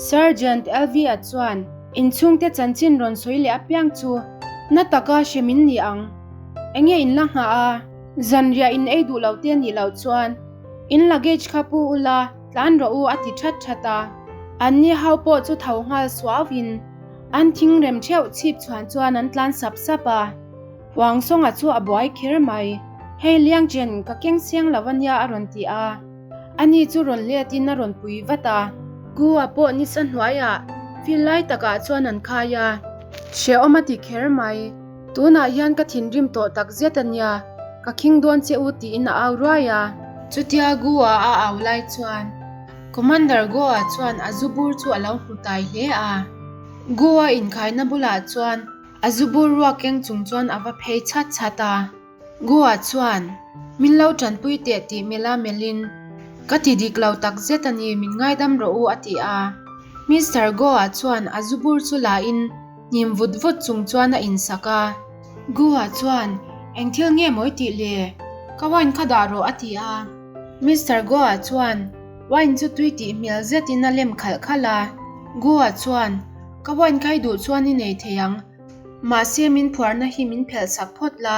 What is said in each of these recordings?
Sergeant Elvia chuan inchhungte chanchin rawn sawi leh apiang chu na taka hre min ni ang. Enge in la nghah a? Zanriah in ei duh lo te nih loh chuan in luggage kha pu ula tlan rawh u a ti that that a. Anni ho pawh chu tho nghal suau in an thing rem theuh chhip chhuan chuan an tlan sap sap a. Huang Sawnga chu a buai kher mai. Hei Liangchen ka keng siang lo ania a rawn ti a. Ani chu rawn let in a rawn pui vat a. Ku a pawh nisa hnuaiah fil lai takah chuan an khai a. Hrehawm a ti kher mai. Tunah hian ka thinrim tawh tak zet a nia, ka khing dawn che u tiin a au ruai a. Chutia Goa a au lai chuan Commander Goa chuan a zu bur chu a lo hmu tai hle a. Goa inkhaina bulah chuan a zu bur ruak keng chung chuan a va phei chhat chhat a. Goa chuan, Min lo tanpui teh tih mela melhin, Ka ti dik lo tak zet a ni, min ngaidam rawh u a ti a. Mister Goa chuan a zu bur chu la in hnim vut vut chung chuan a insak a. Goa chuan, Eng thil nge mawi tih le? Ka wine kha dah rawh a ti a. Mister Goa chuan wine chu tui tih hmel zetin a lem khalh khalh a. Goa chuan, Ka wine kha i duh chuan i nei thei ang. Mahse min phuarna hi min phelh sak phawt la,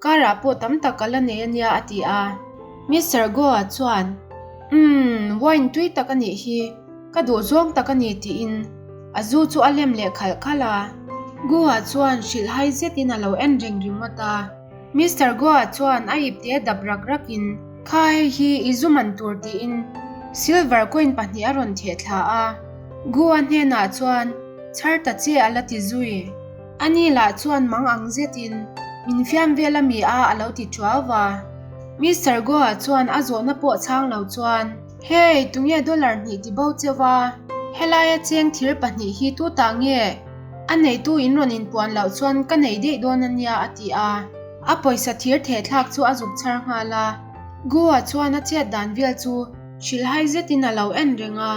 car-ah pawh tam tak ka la nei a nia a ti a. Mister Goa chuan, Umm, wine tui tak a nih hi, ka duh zawng tak a ni tiin a zu chu a lem leh khalh khalh a. Goa chuan hrilhhai zetin a lo en reng ringawt a. Mister Goa chuan a ipte dap rak rakin, Kha hei hi i zu man tur tiin silver coin pahnih a rawn theh thla a. Goa hnenah chuan, Chhar ta che a la ti zui. Ani lah chuan mang ang zetin, Min fiam vel a mi a a lo ti ṭuau va. Mister Goa chuan a zawhna pawh chhang lo chuan, Hey, tunge dollar hnih ti bo cheu a? Helaia cheng thir pahnih hi tu tah nge? A neitu in rawn inpuan loh chuan ka nei daih dawn a nia a ti a. A pawisa thir thehthlak chu a zuk chhar nghal a. Goa chuan a chet dan vel chu hrilhhai zetin a lo en reng a.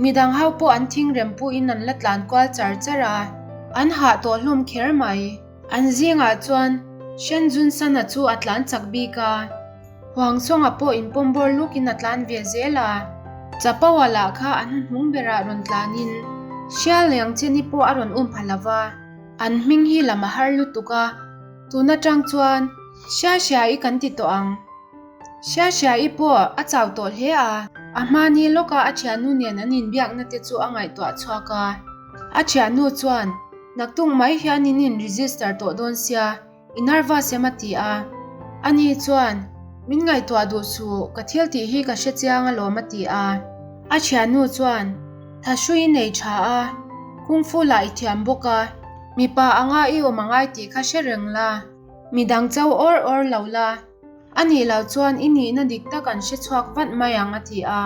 Midang ho pawh an thing rem puhin an la tlan kual char char a, an hah tawh hlawm kher mai. An zingah chuan Shen Junsana chu a tlan chak bik a, Huang Song-a pawh inpawm bawr lukin a tlan ve zel a. Chapo-a lah kha a hnuhnung berah rawn tlanin Hrial Liang Cheni pawh a rawn um pha lo va, an hming hi lam a har lutuk a, tun atang chuan Xia Xia-i kan ti tawh ang. Xia Xia-i pawh a chau tawh hle a, a hmani lawka a thiannu nen an inbiakna te chu a ngaihtuah chhuak a. A thiannu chuan, Naktuk mai hian in in register tawh dawn sia, i nervous em a ti a. Ani chuan, Min ngaihtuah duh suh, ka thil tih hi ka hre chiang alawm a ti a. A thiannu chuan, Thahrui i nei tha a, kung fu lah i thiam bawk a, mipa anga i awm angai tih kha hre reng la, midang cho awr awr lo la. A nih loh chuan i nihna dik tak an hre chhuak vat mai ang a ti a.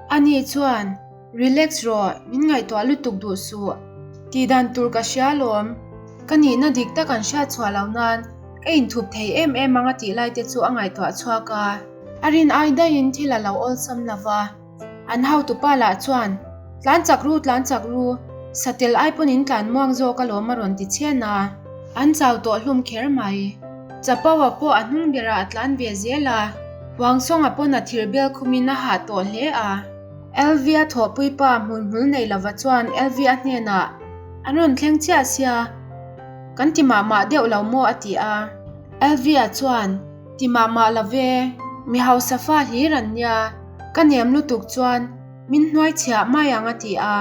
Ani chuan, Relax rawh, min ngaihtuah lutuk duh suh. Tih dan tur ka hria alawm. Ka nihna dik tak an hriat chhuah loh nan ka inthup thei em em ang a tih lai te chu a ngaihtuah chhuak a. A rin ai daihin thil a lo awlsam lo va. An hautupa lah chuan, Tlan chak ru, tlan chak ru, satel ai pawn in tlan muang zawk alawm a rawn ti chhen a, an chau tawh hlum kher mai. Chapo-a pawh a hnung berah a tlan ve zel a, Huangsawnga pawn a thir bel khumin a hah tawh hle a. Elvia thawhpuipa hmuihmul nei lova chuan Elvia hnenah, An rawn thleng chiah sia, kan ti mah mah deuh lo maw a ti a. Elvia chuan, Ti mah mah lo ve, mi hausa fa hlir an nia, ka nem lutuk chuan min hnuai chhiah mai ang a ti a.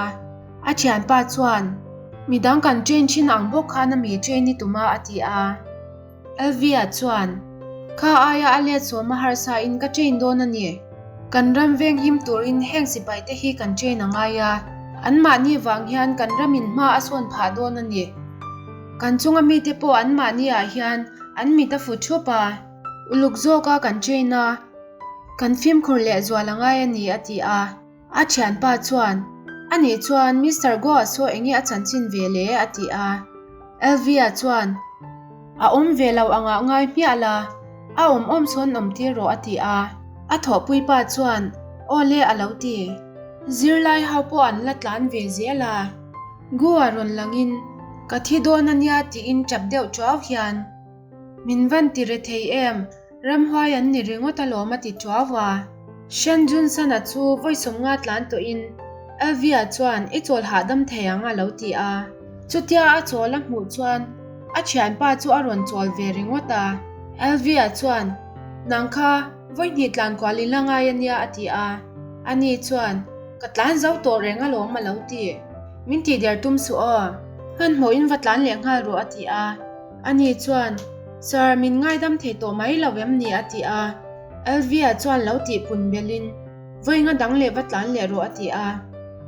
A thianpa chuan, Midang kan train thin ang bawk khan a mi train i tum a a ti a. Elvia chuan, Kha aia a let sawm a harsa in ka train dawn a ni. Kan ram veng him turin heng sipai te hi kan train a ngai a, anmahni vang hian kan ramin hma a sawn phah dawn a ni. Kan chunga mite pawh anmahni ah hian An mit a fu thup a, uluk zawka kan train a, kan fimkhur leh zual a ngai a ni a ti a. A thianpa chuan, A nih chuan Mister Goa saw enge a chanchin ve le? a ti a. Elvia chuan, A awm ve lo angah ngai hmiah la, a awm awm sawn awm tir rawh a ti a. A thawhpuipa chuan, Aw le a lo ti. Zirlai ho pawh an la tlan ve zel a. Goa rawn langin, Ka thi dawn a nia tiin tap deuh tuau hian, Min van ti re thei em, ramhuai an ni ringawt alawm a ti tuau a. Shen Junsana chu vawi sawmnga tlan tawhin. Elvia chuan I chawl hahdam thei ang a lo ti a. Chutia a chawl a hmuh chuan a thianpa chu a rawn chawl ve ringawt a. Elvia chuan, Nang kha vawihnih tlan kual i la ngai a nia a ti a. Ani chuan, Ka tlan zo tawh reng alawm a lo ti. Min tih der tum suh aw. Hmanhmawh in va tlan leh nghal rawh a ti a. Ani chuan, Sir, min ngaidam thei tawh mai lo em ni? a ti a. Elvia chuan lo tih pun belhin, Vawi nga dang leh va tlan leh rawh a ti a.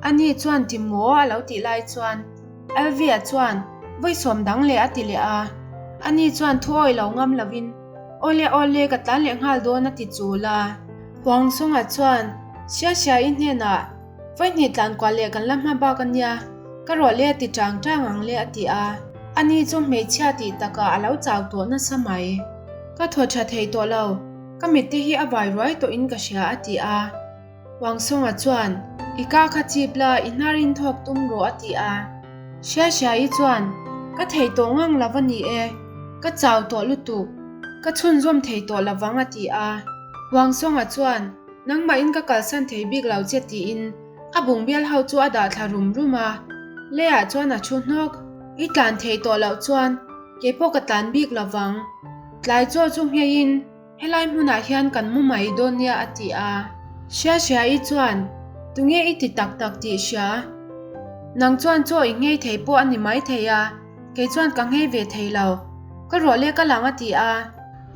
Ani chuan ti maw a lo tih lai chuan Elvia chuan, Vawi sawm dang leh a ti leh a. Ani chuan thu awi lo ngam lovin, Awle awle ka tlan leh nghal dawn a ti chul a. Huang Songa chuan, Sia sia i hnenah Vawihnih tlan kual leh kan la hma bak a nia, ka rawh le a ti chang chang ang le a ti a. Ani chu hmeichhia tih takah a lo chau tawh nasa mai. Ka thaw tha thei tawh lo, ka mitte hi a vai ruai tawhin ka hria a ti a. Wangsawnga chuan, I ka kha chip la, i hnar in thawk tum rawh a ti a. Hria Hriaii chuan, Ka thei tawh ngang lo a ni e, ka chau tawh lutuk, ka chhunzawm thei tawh lovang a ti a. Wangsawnga chuan, Nangmahin ka kalsan thei bik lo che tiin a bungbial ho chu a dah thla rum rum a, leiah chuan a thu hnawk. I tlan thei tawh loh chuan keipawh ka tlan bik lo vang. Tlai chaw chu ngheiin helai hmunah hian kan mu mai dawn nia a ti a. Hria Hria-i chuan, Tunge i ti tak tak tih hria? Nang chuan chaw i nghei thei pawh a ni mai thei a, kei chuan ka nghei ve thei lo. Ka ruah leh ka lang a ti a.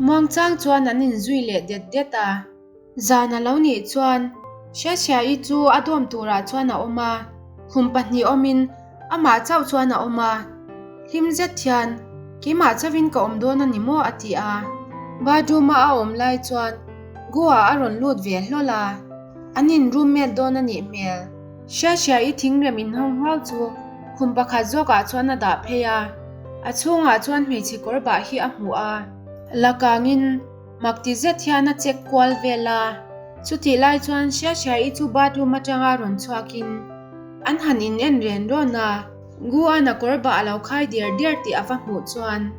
Muangchang chuan an inzui leh det det a. Zan a lo nih chuan Hriatchhiaii chu a dawm turah chuan a awm a, khum pahnih awmin amah chauh chuan a awm a. Hlim zet hian, Keimah chauhin ka awm dawn a ni maw? a ti a. Bathroom a a awm lai chuan Goa a rawn lut ve hlawl a, an in roommate dawn a nih hmel. Hriatchhiaii thingrem inhawng huau chu khum pakhat zawkah chuan a dah phei a, a chhungah chuan hmeichhe kawr bah hi a hmu a, la kangin, Mak ti zet hian a check kual vel a, chutih lai chuan Hriathriaii chu bathroom atanga rawn chhuakin an han in en ren rawn a, Gu-a'n a kawr bah a lo khai diar diar tih a va hmuh chuan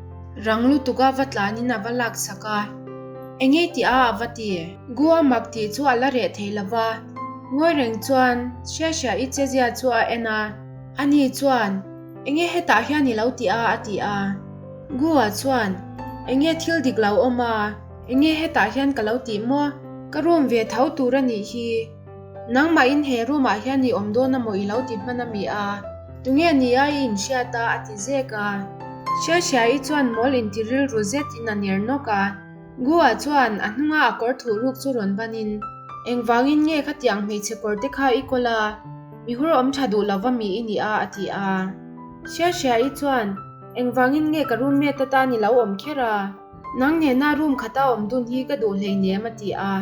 rang lutuka va tlanin a va laksak a, Enge tih a a va ti? Gu-a mak tih chu a la reh thei lo va, ngawi reng chuan Hriathriaii chezia chu a en a, ani chuan, Enge hetah hian i lo ti a? a ti a. Gua chuan, Enge thil dik lo awm a? Enge hetah hian ka lo tih maw? Ka room ve tho tur a nih hi. Nangmahin he room ah hian i awm dawn amaw i lo ti hman a mi a? Tunge ni a i inhriat a? a ti zek a. Hriathriaii chuan mawl inti rilru zetin a ner nawk a. Gua chuan a hnunga a kawr thuh ruk chu rawn banin, Engvangin nge khatiang hmeichhe kawr te kha i kawl a? Mihur awm tha duh lova mi i ni a a ti a. Hriathriaii chuan, Engvangin nge ka roommate atan i lo awm kher a? Nang nena room khata awm dun hi ka duh hleinem a ti a.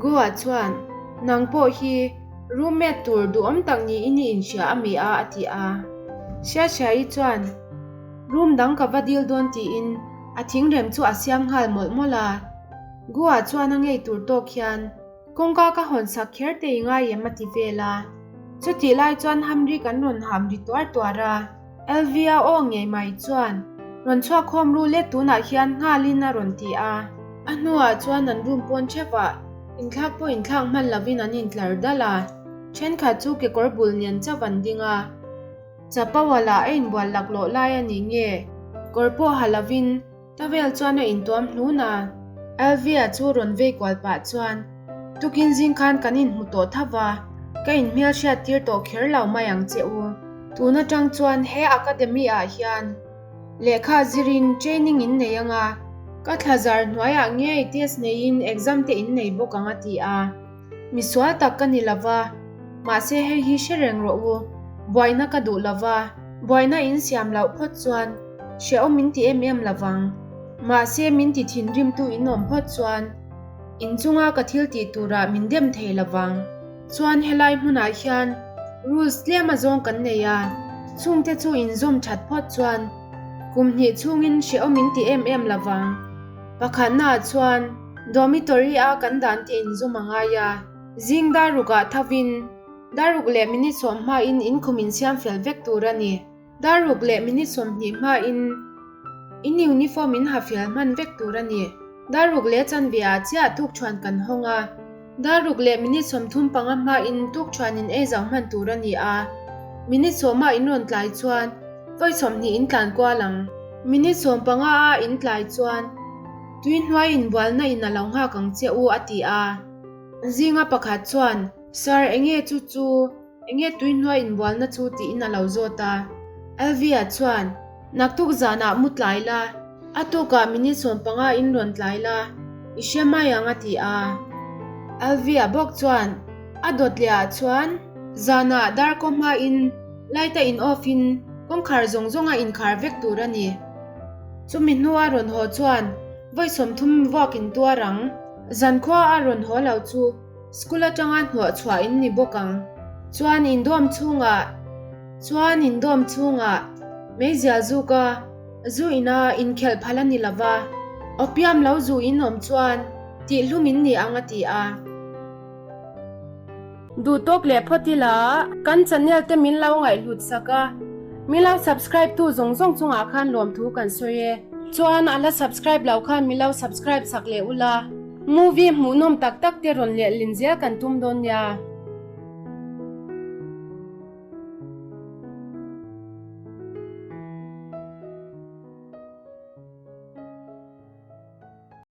Goa chuan, Nang pawh hi roommate tur duhawm tak niin i inhria a mi a a ti a. Hriathriaii chuan, Room dang ka va dil dawn tiin a thingrem chu a siam nghal mawlh mawlh a. Goa chuan a ngei tur tawk hian, Kawngka ka hawn sak kher te i ngai em a ti vel a. Chutih lai chuan hamri kan rawn ham ri tuar tuar a. Elvia aw ngei mai chuan rawn chhuak khawm ru let tunah hian nghalin a rawn ti a. A hnuah chuan an room pawn theuhah inthlak pawh inthlak hman lovin an intlar dal a. Thenkhat chu kekawr bul nen chauh an ding a. Chapo-a lah a inbual laklawh lai a ni nge kawr pawh ha lovin Towel chuan a intuam hlun a, Elvia chu rawn vei kual pah chuan, Tukin zing khan kan inhmu tawh tho va, ka inhmel hriat tir tawh kher lo mai ang che u. Tun atang chuan he academy ah hian lehkha zirin training in nei ang a, ka thla zar hnuaiah ngei test neiin exam te in nei bawk ang a ti a. Misual tak ka ni lo va, mahse hei hi hre reng rawh u, buaina ka duh lo va, buaina in siam loh phawt chuan hrehawm min ti em em lo vang. Mahse min ti thinrimtu in awm phawt chuan in chunga ka thil tih turah min dem thei lo vang. Chuan helai hmunah hian rules tlem a zawng kan nei a, chungte chu in zawm that phawt chuan kum hnih chhungin hrehawm min ti em em lo vang. Pakhatnaah chuan Dormitory a kan dan te inzawm a ngai a, zing dar rukah thovin dar ruk leh minute sawm hmain inkhum insiam fel vek tur a ni. Dar ruk leh minute 20 hmain in uniform in ha fel hman vek tur a ni. Dar ruk leh chanve ah chiah tukṭhuan kan hawng a. Dar ruk leh minute 35 hmain tukṭhuan in ei zo hman tur a ni a, minute sawma in rawn tlai chuan vawi 20 in tlan kual ang. Minute 15 a in tlai chuan tui hnuai inbualna in a lo nghak ang che u a ti a. Zinga pakhat chuan, Sir, enge chu chu? Enge tui hnuai inbualna chu tiin a lo zawt a. Alvia chuan, Naktuk zanah mu tlai la, a tukah minute 15 in rawn tlai la, i hre mai ang a ti a. Alvia bawk chuan a dawt leh ah chuan zanah dar kaw hmain light a in off in kawngkhar zawng zawng a inkhar vek tur a ni. Chumi hnua rawn haw chuan vawi 30 vuak in tuar ang. Zankhua a rawn haw lo chu School atanga hnawh chhuah in ni bawk ang. Chuan in dawm chhungah Chuan in dawm chhungah meizial zuk a, zu ina inkhelh phal a ni lova, opium lo zu in awm chuan tihhlum in ni ang a ti a. Duh tawk leh phawt ila kan channel te min lo ngaihhlut sak a, min lo subscribe tu zawng zawng chungah khan lawmthu kan sawi e. Chuan a la subscribe lo khan min lo subscribe sak leh ula. Movie hmuhnawm tak tak te rawn lehlin zel kan tum dawn nia.